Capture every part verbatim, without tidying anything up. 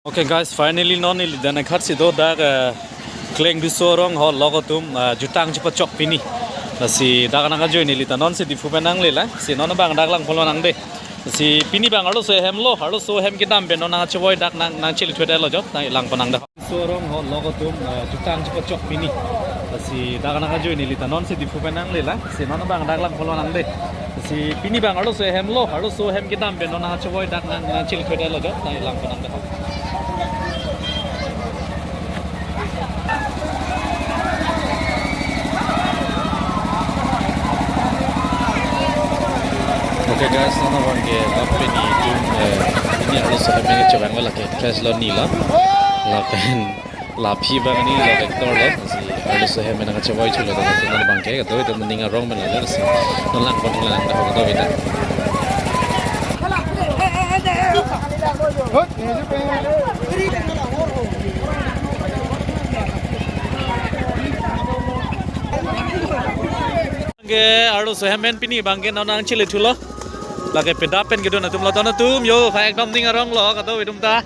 Okay guys, finally non neli Dhanaghat si do dak, eh, Klengduso arong ho lok atum, eh, jutang chepachok pini. Lasi dak nangkejui neli ta non si Diphu pen nangle lang. Si non abang dak langponlonang de. Si pini abang arloso hem lo, arloso hem kedam pen non nangchevoi dak nang nangchele thudet lo jo, nang langponang de. So arong ho lok atum, eh, jutang chepachok pini. Si dak nangkejui neli ta non si Diphu pen nangle lang. Si non abang dak langponlonang de. Si pini abang arloso hem lo, arloso hem kedam pen non nangchevoi dak nang nangchele thudet lo jo, nang langponang de. Okay guys, non abang ke dak pini tum, eh, pini arloso hem kechevang lo, lake fresh lo, ni lo. Lapen la aphi abang ni lo vector lo. Si arloso hem nangchevoi chulo, dak non abang ke kadokave ta ning arong pen lo, si non langponthulang de ho kadokave ta. Ke arloso hem pen pini abang ke non nangchele thulo. Lake pedap pen kedun atum lo, don atum jo, ha ekdom ning arong lo kadokave atum ta.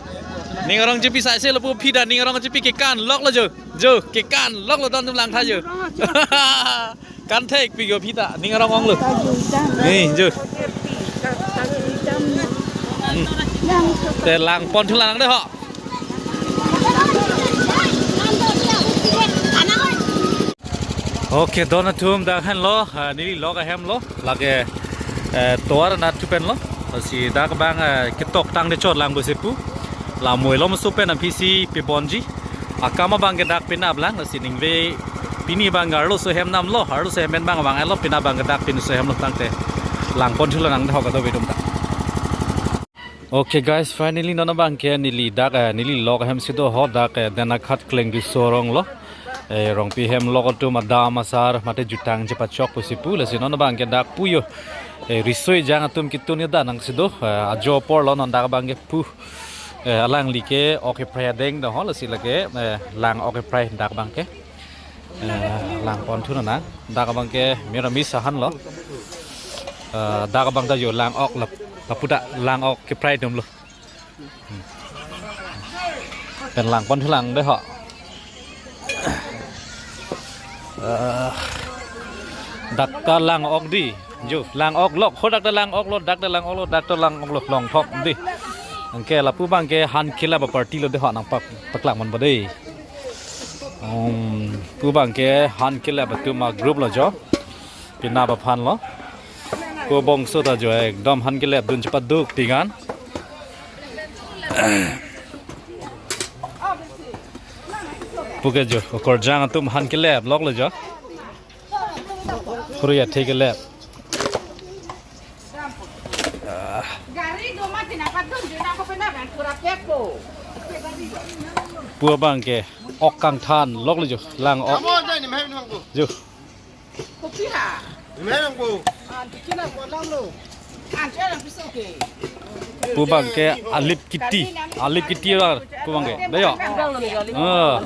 Ning arong chepi saise lo pu, aphi ta ning arong chepi, kekan lok lo jo. Jo, kekan lok lo, don atum langtha jo. Kan thekpi jo aphi ta, ning arong ong lo. Ni jo. Hmm. Te langponthulang de ho. Okay, don atum, dak henlo, ah, neli lok ahem lo, lake, eh, tovar anat thu pen lo. Lasi dak abang, eh, ketoktang de chot lang pusi pu. La moi lomso pen aphi si pibonji. Akam abang ke dak penap lang, lasi ningve pini abang arloso hem nam lo, arloso hem pen abang vang lo, penap abang ke dak pini so hem lo, tangte langponthulonang de ho kadokave atum ta. Okay guys, finally non abang ke neli dak, eh, neli lok ahem si do ho dak, eh, Dhanaghat Klengduso arong lo. Eh, Rongpi hem lok atum adam asar mate jutang chepachok pusi pu, lasi non abang ke dak pu jo. Eh, riso ejang atum ketun kedo nang si do, eh, ajo apor lo, non dak abang ke pu. Eh, alangli ke ok kephrai adeng do ho, lasi lake, eh, lang ok kephrai dak abang ke. Eh, langponthu nang, dak abang ke miramis ahan lo. Eh, dak abang ta jo lang ok lap, lapu ta lang ok kephrai atum lo. Hmm. Pen langponthulang de ho. Eh, dak ta lang ok di. Jo, lang ok lok, ho dak ta lang ok lo, dak ta lang ok lo, dak ta lang ok lo, longthok di. Anke lapu abang ke han kelap aparty lo de ho, nangpak, paklang man ba de. Um, pu abang ke han kelap atum agroup lo jo. Penap aphan lo. Ko bongso ta jo ekdom han kelapdun chepaduk pingan. Pu ke jo, okorjang atum han kelap lok lo jo. Puri athe kelap. Ah. Pu abang ke ok kangthan lok lo jo, lang ok. Jo. Pu abang ke alip kiti, alip kiti lar pu abang ke, de jo. Ah,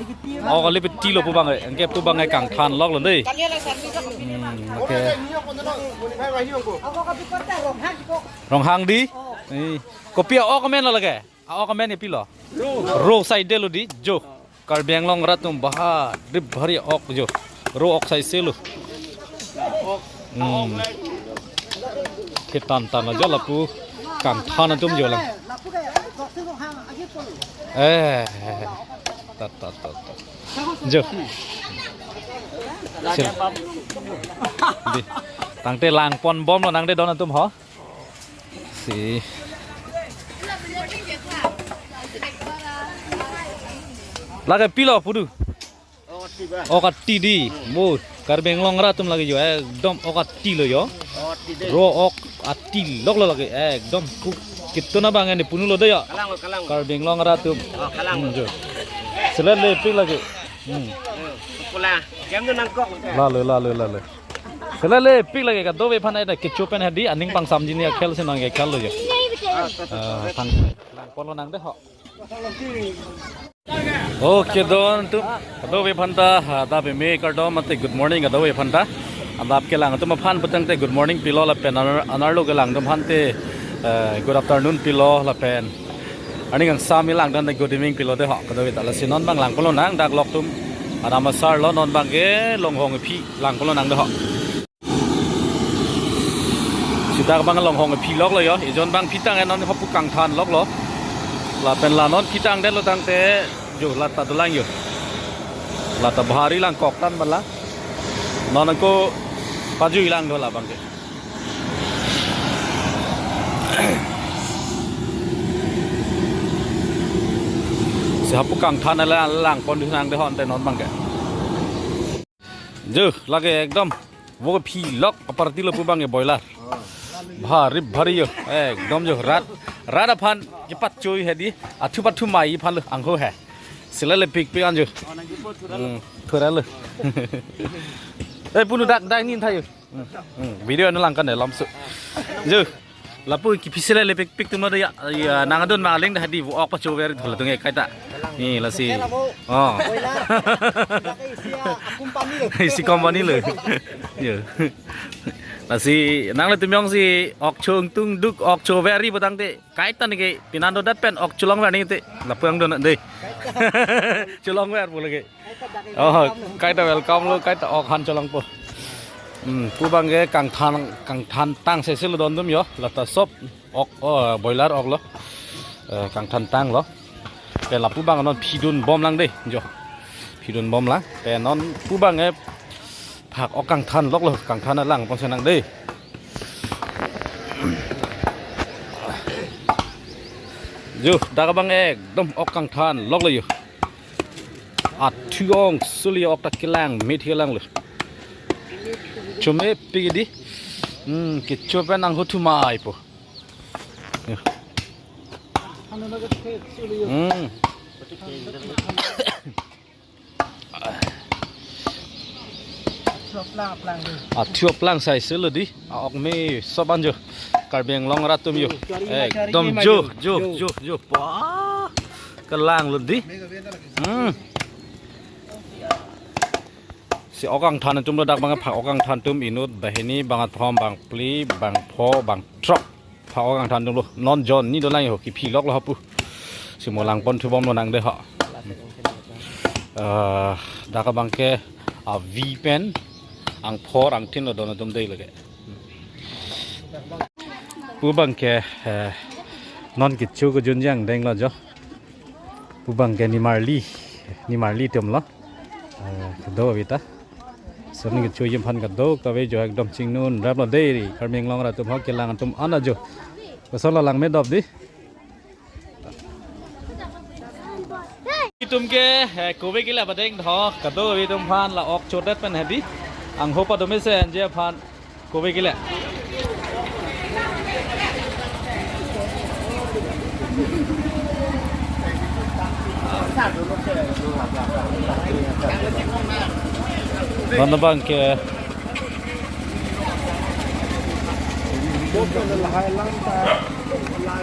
ok alip kiti lo pu abang ke, anke pu abang ke kangthan lok lo de. Hmm, okay. Ronghang di. Eh, kopi ok amen lo lake? A-ok amen ke pilo? Ro. Ro saide lo di, jo. Karbi Anglong arat atum bahari bahari ok jo. Ro ok saise lo. Hmm. Ketan tan lo jo lapu kangthan atum jo lang. Eh. Tat, tat, tat, tat. Jo. Sil. Di. Tangte langponbomlonang de don atum ho. Si. Lake pilo pudu. Ok ati di. Mo, Karbi Anglong arat atum lake jo, ekdom ok ati lo jo. Ro ok ati lok lo lake, ekdom pu, ketun abang ne punu lo de jo. Kalang lo, kalang. Karbi Anglong arat atum. Oh, kalang. Hmm, jo. Selet lepik lake. Hmm. Pula, jam tu nangkok. Lalo, lalo, lalo. Selet lepik lake, kadokave aphan ai ta kecho pen hadi, aning pangsamji ni akhel si nang kekhel lo jo. Ah, tang, langponlonang de ho. Okay, don atum, kadokave aphan ta, ah, ta peme kardom mate good morning kadokave aphan ta. Adap kelang atum aphan putangte good morning pilo lapen anar-, anerlo kelang atum aphan te, eh, good afternoon pilo lapen Arni kangsam ilang dan good evening pilo de ho. Kadokave ta lasi non abang langponlonang dak lok atum. Adam asar lo non abangke longhong ephi langponlonang de ho. Si dak abang longhong ephi loklo yo. Ejon abang phitang non hapu kangthan loklo. Lapen la non phitang detlo tangte jo lata dolang yo. Lata bahari lang kok tan bala. Non ako pajui lang do labangke. Si hapu kangthan ala langpon dunang de ho ante non abangke. Jo, lake ekdom. Wo phi lok aparti lo pu abangke boiler. Bhari bhari yo. Ekdom jo rat. Rat aphan kepatchoi hedi. Athu pathu mai aphan lo angho he. Sila lepikpik an jo. Hmm, thura lo. Eh, punu dak dak nin thayo. Hmm, hmm, video anu langkan de lamsu. Jo. Lapu kephi sila lepikpik atum lo ya, ya nangdun maling dah di wo ok pachover itu latung kaita. Ni lasi. Oh. Isi company lo. Yo. Lasi nanglitum jongsi ok chungtung duk ok chover ri pu tangte kaita neke pinang dodet pen ok cholongver neke lapu angdun de. Cholongver pu lake. Oh, kaita welcome lo, kaita ok han cholongpo. Hmm, pu abangke kangthan, kangthan tang sesel don atum yo, lata sop ok, oh, boiler ok lo. Eh, kangthan tang lo. Pen lapu abang non phidun bomlang de, jo. Phidun bomlang. Pen non pu abangke phak ok kangthan loklo, kangthan langpon senang de. Jo, dak abang ekdom ok kangthan loklo yo. Athu ong suli ok ta kelang, mit kelang lo. Chomepik di. Hmm, kecho pen angho thumaipo. Ya. Hmm. Athu aplang sai selo di. A-ok me sob an jo. Karbi Anglong arat atum yo. Ekdom jo, jo, jo, jo. Wah. Kelang lo di. Hmm. Si ok kangthan atum lo dak abang phak ok kangthan atum inut banghini bangkethom bangphli bangpho bangthrok. Phak ok kangthan atum lo non jon ni dolang yo kephi loklo hapu. Si mo langpon thubomlonang de ho. Eh, dak abangke avi pen angphor angthin lo don atum de lake. Pu abangke, eh, non kecho kejun jangdeng lo jo. Pu abangke nimarli, nimarli atum lo. Eh, kadokave ta. Son kecho jim aphan kadokave jo ekdom chingnun raplo de ri. Karbi Anglong arat atum ho kelang atum ana jo. Kosonlo langme dop di. Itum ke, eh, kove kele padeng tho, kadokave atum aphan la ok chodet pen hedi. Angho padome se anje aphan kove kele. Non abangke.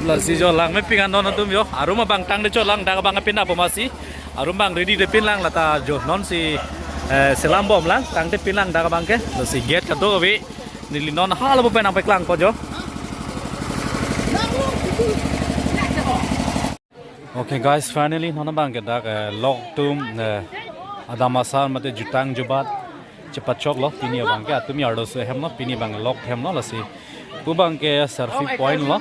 Lasi jo langmepik an non atum yo. Arum abang tangte cholang dak abang apin apo masi. Arum abang ready de pinlang lata jo non si, eh, selam bomlang tangte pinlang dak abangke. Lasi gate kadokave. Neli non halapu pen nangpaklangpo jo. Okay guys, finally non abangke dak, eh, lok atum, eh, adam asar mate jutang jubat chepachoklo pini abangke atum arloso hemlo pini abang lok hemlo lasi pu abangke selfie point lo.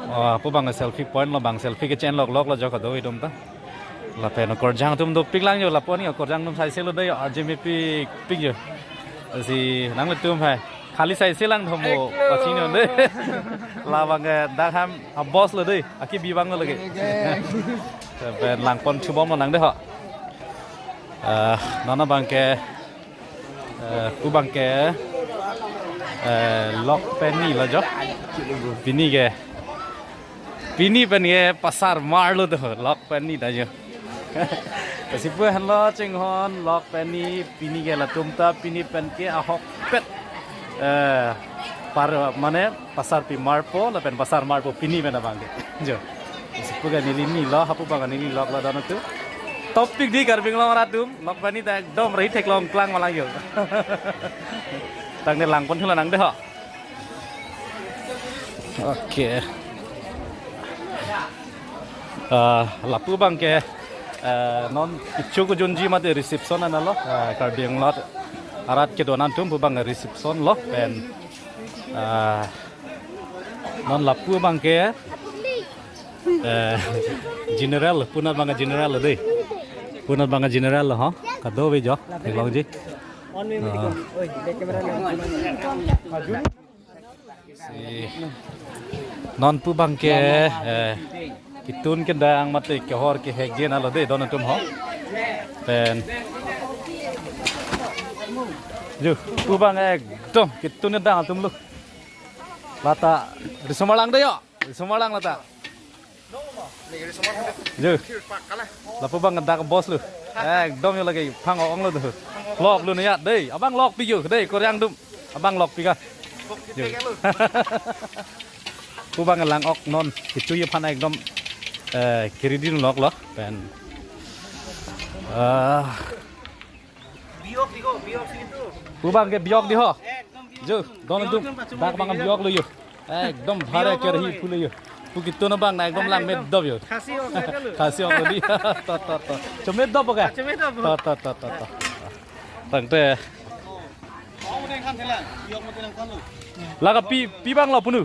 Ah, pu abangke selfie point lo bang selfie kechen lok loklo jo kadokave atum ta. Lapen korjang atum dopiklang jo lapu ani korjang atum sai selo de arje mepikpik jo. Lasi nanglitum hai. Khali sai selang dhomo pachini onde. Labang ke dak ham a boss lo dei. Aki bibang lo lagi. Pen langpon chubom lo nang de ho. Eh, non abangke, eh, pu abangke, eh, lok peni lo jo. Pini ke. Pini pen ke pasar mar lo do lok peni ta jo. Lasi pu henlo chinghon lok peni pini ke latum ta pini pen ke ahokpet. Eh, par mane pasar pi marpo lapen pasar marpo pini pen abangke. Jo. Lasi pu ke neli ni lo hapu abang neli lok lo don atum. Topik di Karbi Anglong arat atum lok peni ta ekdom rehi theklong klangma lang jo. Tangte langpon thulo nang de ho. Okay. Ah, lapu abangke, eh, non kecho kejunji mate reception anlo, eh, Karbi Anglong arat kedo-an atum pu abang reception lo pen, ah, non lapu abangke, eh, general, punat abang general dei. Punat abang general ho, kadokave jo, theklongji. Ah. Si non pu abangke, eh, ketun kedang mate kehor kehek je anlo dei don atum ho. Pen. Jo, pu abang ekdom ketun kedang atum lo. Lata, riso-marlang dei jo. Riso-marlang lata. Jo. Lapu abang dak boss lo. Ekdom jo lake phang ong lo tu. Lok lo niyat dei. Abang lokpik jo dei, koryang dum. Abang lokpik ah. Jo. Pu abang lang-ok non. Kecho aphan ekdom, eh, kiri din lok lo. Pen. Ah. Biok di ko, biok sini tu. Pu abangke biok dei ho. Ekdom biok. Jo, tu. Don atum. Biok tu, dak abang biok lo jo. Ekdom bhare biok kerhi lo. Pu lo jo. Pu ketun abang na ekdom lang ekdom. Met dop jo. Khasi ok lo. Khasi ok lo dei. To, to, to. Chomet dop ke? Chomet dop. To, to, to, to, to. Tangte. Biok mo tenang kan lo. Lake pi, pi abang lo punu.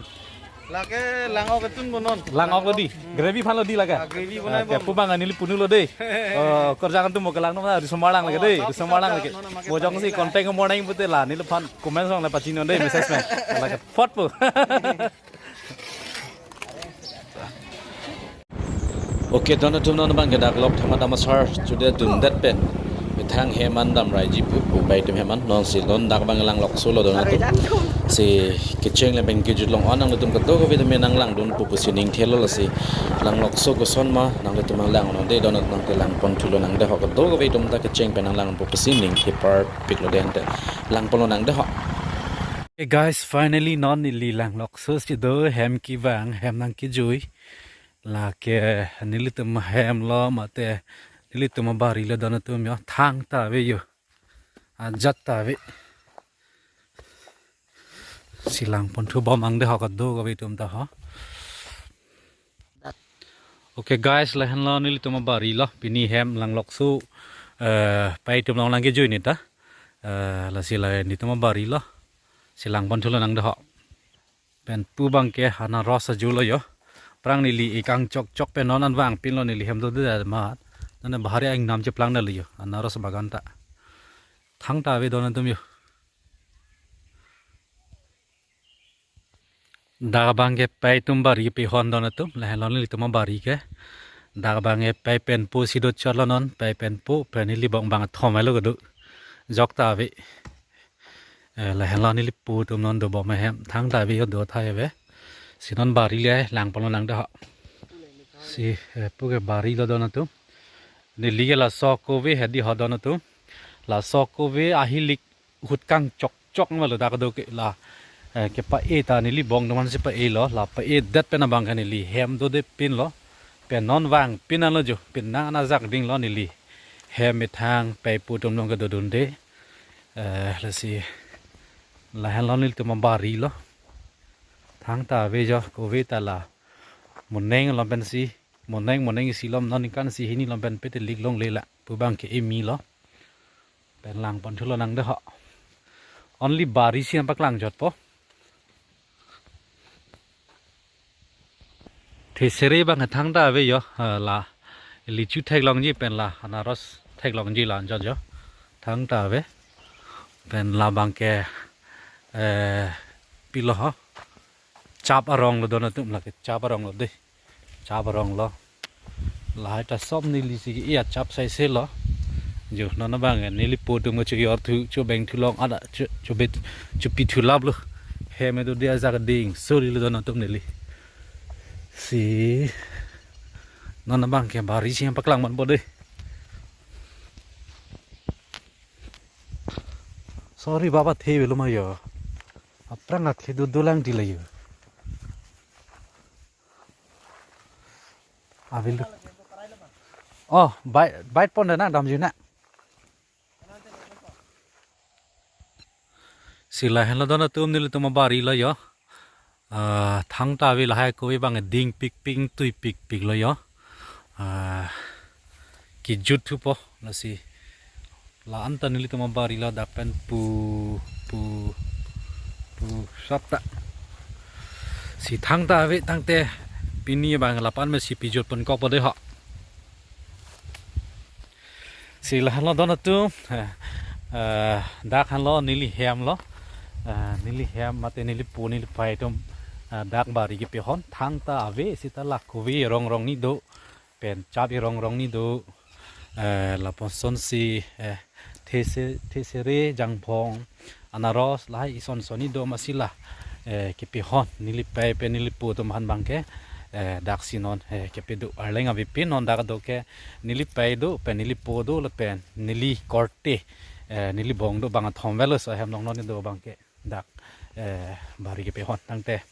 Lake lang-ok ketun bonon. Lang-ok lo dei. Gravy aphan lo dei lake. Ah, gravy bonai. Ah, bom. Pu abang neli punu lo dei. Oh, koryang atum mo kelang non, riso-marlang lake dei. Oh, riso-marlang lake. Mo jongsi contact morning pute la neliphan comment song la pachini non dei, message pen. Lake phot pu. Okay, don atum non abangke dak lok thamat amasar chude dundet pen. Methang hem an damraiji pu, pu pei atum hem an non si don dak abang lang-ok so lo don atum. Si kecheng le pen kejut long-on nangtum kadokave atum nanglang dun pu pusi ning thelo lasi. Lang-ok so koson ma nangtum lang non dei don atum nangte lang pon thulo nang dei ho kadokave atum ta kecheng pen nanglang pu pusi ning thepar pik lo dei ante. Lang pon lo nang dei ho. Hey guys, finally non neli lang-ok so si do hem kevang hem nangkejui. Lake nelitum hem lo mate nelitum abari lo don atum jo thangta ave jo. Ajat ta ave. Si lang pon thu bom ang dei ho kadokave atum ta ho. Okay guys, lahenlo nelitum abari lo. Pini hem lang-ok so, eh, pei atum along nangkejui neta. Eh, lasi la nelitum abari lo. Si lang pon thulo nang dei ho. Pen pu abangke anaros ajo lo jo. Aphrang neli ik-ang chokchok pen non an vangpin lo neli hem dode amat. Non bahari ingnam cheplang dalo jo. Anaros bagan ta. Thangta ave don atum jo. Dak abangke pei atum bari pehon don atum. Lahenlo nelitum abari ke. Dak abangke pei pen po si do chot lo non. Pei pen po pen neli bong bang thom lo kedo. Jokta ave. Eh, lahenlo neli po atum non dobom ahem thangta ave jo do thai ave. Si non bari le lang pon lo nang dei ho. Si, eh, pu ke bari lo don atum. Neli ke laso kove hedi ho don atum. Laso kove ahilik ahut kangchokchok ma lo dak do ke la, eh, kepa-e ta neli bong doman si pa-e lo la pa-e det pen abangke neli hem dode pin lo. Pen non vangpin anlo jo. Pen nang ana jak ding lo neli. Hem methang pei po atum along kedo dunde. Eh, lasi lahenlo nelitum abari lo. Thangta ave jo, kove ta la. Moneng along pensi, moneng, moneng isi along non ningkan isi hini along pen pete lik longle la. Pu abangke imi lo. Pen lang pon thulo nang dei ho. Only bari si nangpaklang jotpo. Thesere abang thangta ave jo, eh, la lichu theklongji pen la anaros theklongji la anjot jo. Thangta ave. Pen labangke, eh, pilo ho. Chap arong lo don atum lake chap arong lo dei. Chap arong lo. Lahai ta sop neli si ke-e achap sai se lo. Jo non abang neli po atum ke chojor thu chobeng thu long ada cho, chobet chopi thu lap lo. Hem dode ajak ding sori lo don atum neli. Si non abangke bari si nangpaklang man po dei. Sorry baba the velo ma jo. Aphrang athe do dolang di la jo. Avelo. Oh, bike, bike pon dana damjuna. Si lahenlo don atum nelitum abari lo jo. Ah, thangta ave lahai kove abang dingpikpik tuipikpik lo jo. Ah, kejut thupo, lasi la-an ta nelitum abari lo, dak pen pu, pu, pu sapta. Si thangta ave tangte pini abang lapu-an mesi pejut pon kokpo dei ho. Si lahenlo don atum, eh, eh, dak henlo neli hem lo, eh, neli hem mate neli po neli pei atum, eh, dak bari kepehon, thangta ave seta la kove rong rong ni do, pen chap irong rong ni do, eh, lapusonsi, eh, these, thesere, jangphong, anaros, lahai ison son ni do masi la, eh, kepehon, neli pei pen neli po atum aphan abangke, eh, daksi non, eh, kepedo arleng avepin non dak do ke neli pei do, pen neli po do, lapen neli korte, eh, neli bong do, bang athom velo, so hem long non ni do abangke dak, eh, bari kepehon tangte.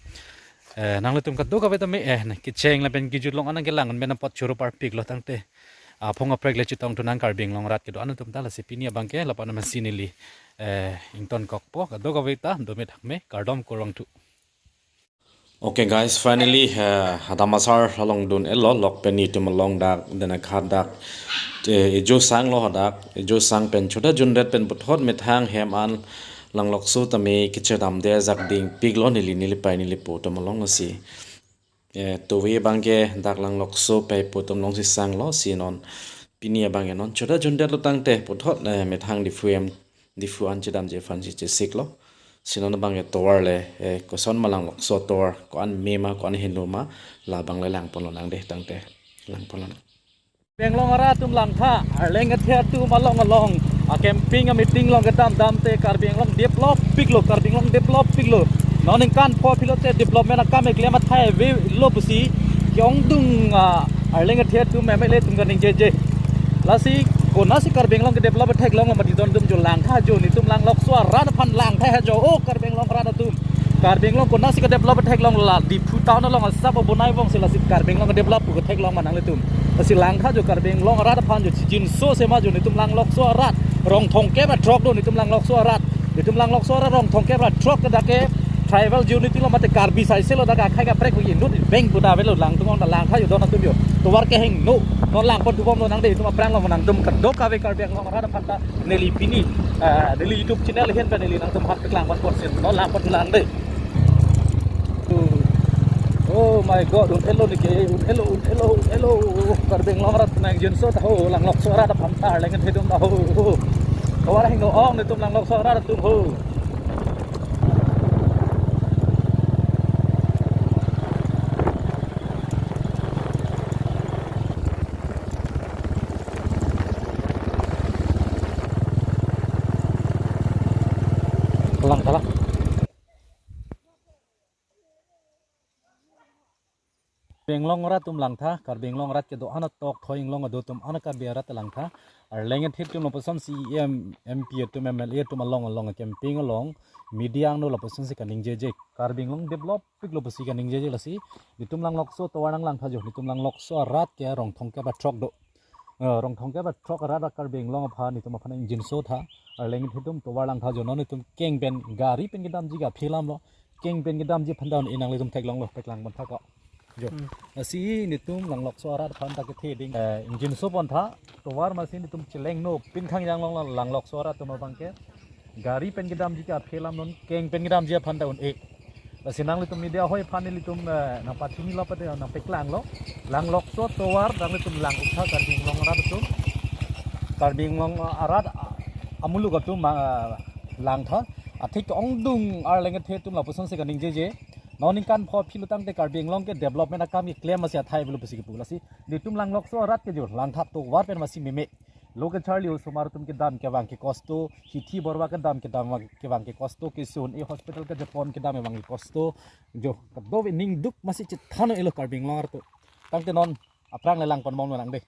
Eh, nanglitum kadokave tame, eh, na kecheng lapen kejut along anang kelang, men apot choro parpik lo tangte. Aphong aprek le chetong thu nang Karbi Anglong arat kedo-an atum ta, lasi pini abangke lapu-an mesi neli, eh, ington kokpo, kadokave ta dome thakme, kardom kurvangthu. Okay guys, finally, eh, Hadamasar along dun-et lo, lok pen netum along dak, dena khat dak, eh, ejo sang lo hadak, ejo sang pen choda jundet pen puthot methang hem an langlokso tame kechedamde ajak dingpik lo neli, neli pei neli po atum along lasi. Eh, tove abangke dak langlokso pei po atum alongsi sang lo, si non pini abangke non choda jundet lo tangte puthot, eh, methang Diphu hem, Diphu an chedamji aphansi chesik lo. Si non abangke tovar le, eh, koson ma langlokso tovar, ko-an me ma, ko-an heno ma, labang le lang pon lonang dei tangte, lang pon lonang. Karbi Anglong arat atum langtha, arleng kethe atum along along, a camping a meeting along kedam damte Karbi Anglong develop piklo, Karbi Anglong develop piklo. Non ningkan pho pilote development akam keklem athai avelo pusi, ke-ongdung, ah, arleng kethe atum M L A atum kaningjeje. Lasi konatsi Karbi Anglong ke develop theklong ma di don atum jo langtha jo, netum langlokso arat aphan langtha jo, o Karbi Anglong arat atum. Karbi Anglong konatsi ke develop theklong, la Diphu town along asap abonai vongsi lasi Karbi Anglong ke develop pu ketheklong ma nanglitum. Lasi langtha jo Karbi Anglong arat aphan jo, chinso sema jo, netum langlokso arat, rong thomkep ra throk do netum langlokso arat. Netum langlokso arat rong thomkep ra throk ke dak ke tribal unity lo mate Karbi saise lo, dak akhai kaprek hui inut beng buda avelo, langtung ong ta langtha jo don atum jo. Tovar kehingno, non lang pon thubom lonang dei, netum aphrang lo ma nangtum kadokave Karbi Anglong arat aphan ta neli pini, ah, neli YouTube channel ahin pen neli nangtum aphan paklang pon pon si, non lang pon lang dei. Oh my God, un-elo neke, un-elo, un-elo, un-elo. Karbi Anglong arat nang jinso ta ho, langlokso arat aphan ta arleng kethe atum ta ho. Tovar hingno ong netum langlokso arat atum ho. Langtha lang. Karbi Anglong arat atum langtha, Karbi Anglong arat kedo-an atok thoi inglong kedo atum an Karbi arat langtha. Arleng kethe atum lapuson C E M, M P atum, M L A atum along along camping along, media angno lapusonsi kaningjeje. Karbi Anglong develop piklo pusi kaningjeje lasi. Netum langlokso tovar nang langtha jo, netum langlokso arat ke rong thomkep ra throk do. Eh, rong thomkep ra throk arat Karbi Anglong aphan, netum aphan ingjinso tha. Arleng kethe atum tovar langtha jo, non netum keng pen gari pen kedamji ke aphi alam lo. Keng pen kedamji aphan ta un-e, nanglitum theklonglo, paklang pon tha ko. Jo. Hmm. Lasi netum langlokso arat aphan ta kethe ding, eh, ingjinso pon tha. Tovar masi netum chelengno pin khang jang long lang, langlokso arat atum abangke gari pen kedamji ke aphi alam, non keng pen kedamji aphan ta un-e. Lasi nanglitum media hoi aphan nelitum, eh, nangpachini lo pate nangpaklanglo. Langlokso tovar nanglitum lang-uktha Karbi Anglong arat atum. Karbi Anglong arat, ah, amuluk atum, ah, langtha. Athik ongdung arleng kethe atum lapusonsi kaningjeje. Non ningkan pho philo tangte Karbi Anglong ke development akam keklem masi athai avelo pusi kepu. Lasi netum langlokso arat ke jo langtha, tovar pen masi meme. Lo kacharli osomar atum kedam kevang ke kosto, hithi borwa kedam kedam vang, kevang ke kosto, kesun e hospital kejapon kedam vang ke kosto. Jo, kadokave ningduk masi chethan elo Karbi Anglong arat atum. Tangte non aphrang le lang pon bom lonang dei.